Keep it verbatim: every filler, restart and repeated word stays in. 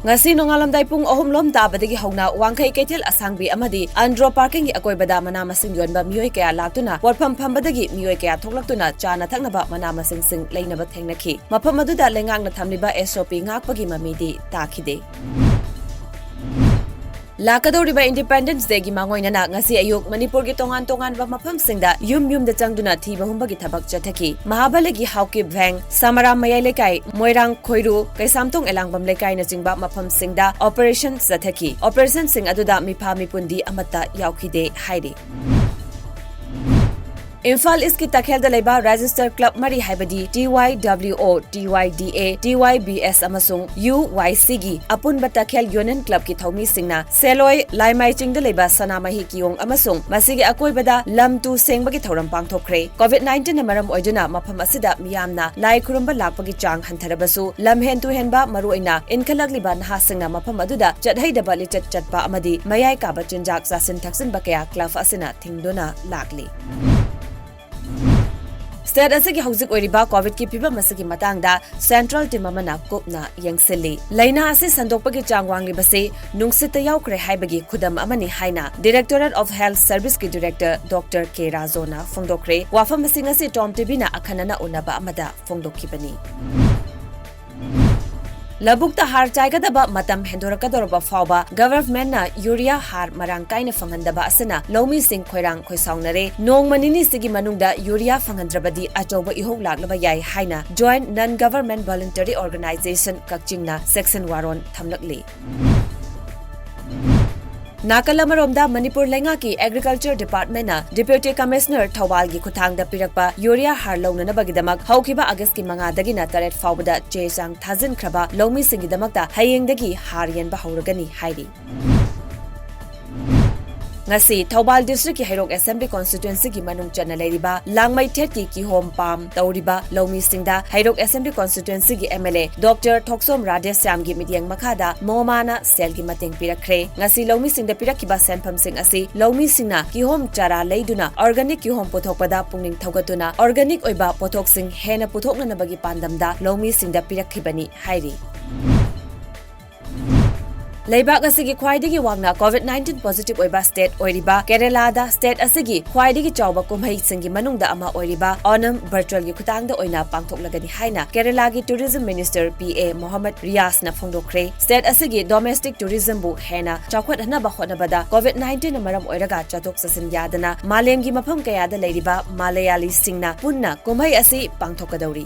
ꯉꯁꯤ ꯅꯣꯡꯉꯥꯜꯂꯝꯗꯥꯏ ꯄꯨꯡ ꯑꯍꯨꯝ ꯂꯣꯝ ꯇꯥꯕꯗꯒꯤ ꯍꯧꯅ ꯋꯥꯡꯈꯩ ꯀꯩꯊꯦꯜ ꯑꯁꯥꯡꯕꯤ ꯑꯃꯗꯤ ꯑꯟꯗ꯭ꯔꯣ ꯄꯥꯔꯀꯤꯡꯒꯤ ꯑꯀꯣꯏꯕꯗ ꯃꯅꯥ ꯃꯁꯤꯡ ꯌꯣꯟꯕ ꯃꯤꯑꯣꯏ ꯀꯌꯥ ꯂꯥꯛꯇꯨꯅ ꯄꯣꯠꯐꯝ ꯐꯝꯕꯗꯒꯤ ꯃꯤꯑꯣꯏ ꯀꯌꯥ ꯊꯣꯛꯂꯛꯇꯨꯅ ꯆꯥꯅ ꯊꯛꯅꯕ ꯃꯅꯥ ꯃꯁꯤꯡꯁꯤꯡ ꯂꯩꯅꯕ ꯊꯦꯡꯅꯈꯤ꯫ ꯃꯐꯝ ꯑꯗꯨꯗ ꯂꯩꯉꯥꯛꯅ ꯊꯝꯂꯤꯕ S O P ꯉꯥꯛꯄꯒꯤ ꯃꯃꯤꯗꯤ ꯇꯥꯈꯤꯗꯦ꯫ ꯂꯥꯛꯀꯗꯧꯔꯤꯕ Independence Day ꯒꯤ ꯃꯥꯡꯑꯣꯏꯅꯅ ꯉꯁꯤ ꯑꯌꯨꯛ ꯃꯅꯤꯄꯨꯔꯒꯤ ꯇꯣꯉꯥꯟ ꯇꯣꯉꯥꯟꯕ ꯃꯐꯝꯁꯤꯡꯗ ꯌꯨꯝ ꯌꯨꯝꯗ ꯆꯪꯗꯨꯅ ꯊꯤꯕ ꯍꯨꯝꯕꯒꯤ ꯊꯕꯛ ꯆꯠꯊꯈꯤ꯫ ꯃꯍꯥꯕꯂꯤꯒꯤ ꯍꯥꯎꯀꯤꯞ ꯚꯦꯡ, ꯁꯃꯔꯥꯝ ꯃꯌꯥꯏ ꯂꯩꯀꯥꯏ, ꯃꯣꯏꯔꯥꯡ ꯈꯣꯏꯔꯨ, ꯀꯩꯁꯥꯝꯊꯣꯡ ꯑꯦꯂꯥꯡꯕꯝ ꯂꯩꯀꯥꯏꯅꯆꯤꯡꯕ ꯃꯐꯝꯁꯤꯡꯗ operation ꯆꯠꯊꯈꯤ꯫ Operation ꯁꯤꯡ ꯑꯗꯨꯗ ꯃꯤꯐꯥ ꯃꯤꯄꯨꯟꯗꯤ ꯑꯃꯠꯇ ꯌꯥꯎꯈꯤꯗꯦ ꯍꯥꯏꯔꯤ꯫ ꯏꯝꯐꯥꯜ ꯏꯁꯀꯤ ꯇꯈꯦꯜꯗ ꯂꯩꯕ register club ꯃꯔꯤ ꯍꯥꯏꯕꯗꯤ T Y W O, T Y D A, T Y B S ꯑꯃꯁꯨꯡ U Y C ꯒꯤ ꯑꯄꯨꯟꯕ ꯇꯈꯦꯜ Union Club ꯀꯤ ꯊꯧꯃꯤꯁꯤꯡꯅ ꯁꯦꯂꯣꯏ, ꯂꯥꯏꯃꯥꯏ ꯆꯤꯡꯗ ꯂꯩꯕ ꯁꯅꯥꯃꯍꯤ ꯀꯤꯌꯣꯡ ꯑꯃꯁꯨꯡ ꯃꯁꯤꯒꯤ ꯑꯀꯣꯏꯕꯗ ꯂꯝ ꯇꯨ ꯁꯦꯡꯕꯒꯤ ꯊꯧꯔꯝ ꯄꯥꯡꯊꯣꯛꯈ꯭ꯔꯦ꯫ COVID nineteen ꯅ ꯃꯔꯝ ꯑꯣꯏꯗꯨꯅ ꯃꯐꯝ ꯑꯁꯤꯗ ꯃꯤꯌꯥꯝꯅ ꯂꯥꯏ ꯈꯨꯔꯨꯝꯕ ꯂꯥꯛꯄꯒꯤ ꯆꯥꯡ ꯍꯟꯊꯔꯕꯁꯨ, ꯂꯝꯍꯦꯟ ꯇꯨꯍꯦꯟꯕ, ꯃꯔꯨꯑꯣꯏꯅ ꯏꯟꯈꯠꯂꯛꯂꯤꯕ ꯅꯍꯥꯁꯤꯡꯅ ꯃꯐꯝ ꯑꯗꯨꯗ ꯆꯠꯍꯩꯗꯕ ꯂꯤꯆꯠ ꯆꯠꯄ ꯑꯃꯗꯤ ꯃꯌꯥꯏ ꯀꯥꯕ ꯆꯤꯟꯖꯥꯛ ꯆꯥꯁꯤꯟ ꯊꯛꯆꯤꯟꯕ ꯀꯌꯥ club ꯑꯁꯤꯅ ꯊꯤꯡꯗꯨꯅ ꯂꯥꯛꯂꯤ꯫ State ꯑꯁꯤꯒꯤ ꯍꯧꯖꯤꯛ ꯑꯣꯏꯔꯤꯕ COVID ꯀꯤ ꯐꯤꯕꯝ ꯑꯁꯤꯒꯤ ꯃꯇꯥꯡꯗ central team ꯑꯃꯅ ꯀꯨꯞꯅ ꯌꯦꯡꯁꯤꯜꯂꯤ꯫ ꯂꯥꯏꯅꯥ ꯑꯁꯤ ꯁꯟꯗꯣꯛꯄꯒꯤ ꯆꯥꯡ ꯋꯥꯡꯂꯤꯕꯁꯤ ꯅꯨꯡꯁꯤꯠꯇ ꯌꯥꯎꯈ꯭ꯔꯦ ꯍꯥꯏꯕꯒꯤ ꯈꯨꯗꯝ ꯑꯃꯅꯤ ꯍꯥꯏꯅ Directorate of Health Service ꯀꯤ director Doctor K ꯔꯥꯖꯣꯅ ꯐꯣꯡꯗꯣꯛꯈ꯭ꯔꯦ꯫ ꯋꯥꯐꯝ ꯑꯁꯤ ꯉꯁꯤ Tom T V ꯅ ꯑꯈꯟꯅꯅ ꯎꯅꯕ ꯑꯃꯗ ꯐꯣꯡꯗꯣꯛꯈꯤꯕꯅꯤ꯫ ꯂꯧꯕꯨꯛꯇ ꯍꯥꯔ ꯆꯥꯏꯒꯗꯕ ꯃꯇꯝ ꯍꯦꯟꯗꯣꯔꯛꯀꯗꯧꯔꯕ ꯐꯥꯎꯕ government ꯅ urea ꯍꯥꯔ ꯃꯔꯥꯡ ꯀꯥꯏꯅ ꯐꯪꯍꯟꯗꯕ ꯑꯁꯤꯅ ꯂꯧꯃꯤꯁꯤꯡ ꯈꯣꯏꯔꯥꯡ ꯈꯣꯏꯁꯥꯎꯅꯔꯦ꯫ ꯅꯣꯡꯃ ꯅꯤꯅꯤꯁꯤꯒꯤ ꯃꯅꯨꯡꯗ urea ꯐꯪꯍꯟꯗ꯭ꯔꯕꯗꯤ ꯑꯆꯧꯕ ꯏꯍꯧ ꯂꯥꯛꯂꯕ ꯌꯥꯏ ꯍꯥꯏꯅ Joint Non Government Voluntary Organisation ꯀꯛꯆꯤꯡꯅ ꯆꯦꯛꯁꯤꯟ ꯋꯥꯔꯣꯜ ꯊꯝꯂꯛꯂꯤ꯫ ꯅꯥꯀꯜ ꯑꯃꯔꯣꯝꯗ, ꯃꯅꯤꯄꯨꯔ ꯂꯩꯉꯥꯛꯀꯤ Agriculture Department ꯅ Deputy Commissioner ꯊꯧꯕꯥꯜꯒꯤ ꯈꯨꯠꯊꯥꯡꯗ ꯄꯤꯔꯛꯄ urea ꯍꯥꯔ ꯂꯧꯅꯅꯕꯒꯤꯗꯃꯛ ꯍꯧꯈꯤꯕ August ꯀꯤ ꯃꯉꯥꯗꯒꯤꯅ ꯇꯔꯦꯠ ꯐꯥꯎꯕꯗ ꯆꯦ ꯆꯥꯡ ꯊꯥꯖꯤꯟꯈ꯭ꯔꯕ ꯂꯧꯃꯤꯁꯤꯡꯒꯤꯗꯃꯛꯇ ꯍꯌꯦꯡꯗꯒꯤ ꯍꯥꯔ ꯌꯦꯟꯕ ꯍꯧꯔꯒꯅꯤ ꯍꯥꯏꯔꯤ꯫ ꯉꯁꯤ ꯊꯧꯕꯥꯜ district ꯀꯤ ꯍꯩꯔꯣꯛ Assembly Constituency ꯒꯤ ꯃꯅꯨꯡ ꯆꯟꯅ ꯂꯩꯔꯤꯕ ꯂꯥꯡꯃꯩꯊꯦꯠꯀꯤ ꯀꯤꯍꯣꯝ ꯄꯥꯝ ꯇꯧꯔꯤꯕ ꯂꯧꯃꯤꯁꯤꯡꯗ ꯍꯩꯔꯣꯛ Assembly Constituency ꯒꯤ M L A Doctor ꯊꯣꯛꯆꯣꯝ ꯔꯥꯙꯦꯁ꯭ꯌꯥꯝꯒꯤ ꯃꯤꯠꯌꯦꯡ ꯃꯈꯥꯗ MoMA ꯅ ꯁꯦꯜꯒꯤ ꯃꯇꯦꯡ ꯄꯤꯔꯛꯈ꯭ꯔꯦ꯫ ꯉꯁꯤ ꯂꯧꯃꯤꯁꯤꯡꯗ ꯄꯤꯔꯛꯈꯤꯕ ꯁꯦꯟꯐꯝꯁꯤꯡ ꯑꯁꯤ ꯂꯧꯃꯤꯁꯤꯡꯅ ꯀꯤꯍꯣꯝ ꯆꯥꯔꯥ ꯂꯩꯗꯨꯅ organic ꯀꯤꯍꯣꯝ ꯄꯨꯊꯣꯛꯄꯗ ꯄꯨꯛꯅꯤꯡ ꯊꯧꯒꯠꯇꯨꯅ organic ꯑꯣꯏꯕ ꯄꯣꯠꯊꯣꯛꯁꯤꯡ ꯍꯦꯟꯅ ꯄꯨꯊꯣꯛꯅꯅꯕꯒꯤ ꯄꯥꯟꯗꯝꯗ ꯂꯧꯃꯤꯁꯤꯡꯗ ꯄꯤꯔꯛꯈꯤꯕꯅꯤ ꯍꯥꯏꯔꯤ꯫ ꯂꯩꯕꯥꯛ ꯑꯁꯤꯒꯤ ꯈ꯭ꯋꯥꯏꯗꯒꯤ ꯋꯥꯡꯅ COVID nineteen positive ꯑꯣꯏꯕ state ꯑꯣꯏꯔꯤꯕ ꯀꯦꯔꯦꯂꯥꯗ state ꯑꯁꯤꯒꯤ ꯈ꯭ꯋꯥꯏꯗꯒꯤ ꯆꯥꯎꯕ ꯀꯨꯝꯍꯩꯁꯤꯡꯒꯤ ꯃꯅꯨꯡꯗ ꯑꯃ ꯑꯣꯏꯔꯤꯕ ꯑꯣꯅꯝ virtualꯒꯤ ꯈꯨꯊꯥꯡꯗ ꯑꯣꯏꯅ ꯄꯥꯡꯊꯣꯛꯂꯒꯅꯤ ꯍꯥꯏꯅ ꯀꯦꯔꯦꯂꯥꯒꯤ tourism minister P A Mohammad ꯔꯤꯌꯥꯁꯅ ꯐꯣꯡꯗꯣꯛꯈ꯭ꯔꯦ꯫ State ꯑꯁꯤꯒꯤ domestic tourismꯕꯨ ꯍꯦꯟꯅ ꯆꯥꯎꯈꯠꯍꯟꯅꯕ ꯍꯣꯠꯅꯕꯗ COVID nineteenꯅ ꯃꯔꯝ ꯑꯣꯏꯔꯒ ꯆꯠꯊꯣꯛ ꯆꯠꯁꯤꯟ ꯌꯥꯗꯅ ꯃꯥꯂꯦꯝꯒꯤ ꯃꯐꯝ ꯀꯌꯥꯗ ꯂꯩꯔꯤꯕ ꯃꯂꯌꯥꯂꯤꯁꯤꯡꯅ ꯄꯨꯟꯅ ꯀꯨꯝꯍꯩ ꯑꯁꯤ ꯄꯥꯡꯊꯣꯛꯀꯗꯧꯔꯤ꯫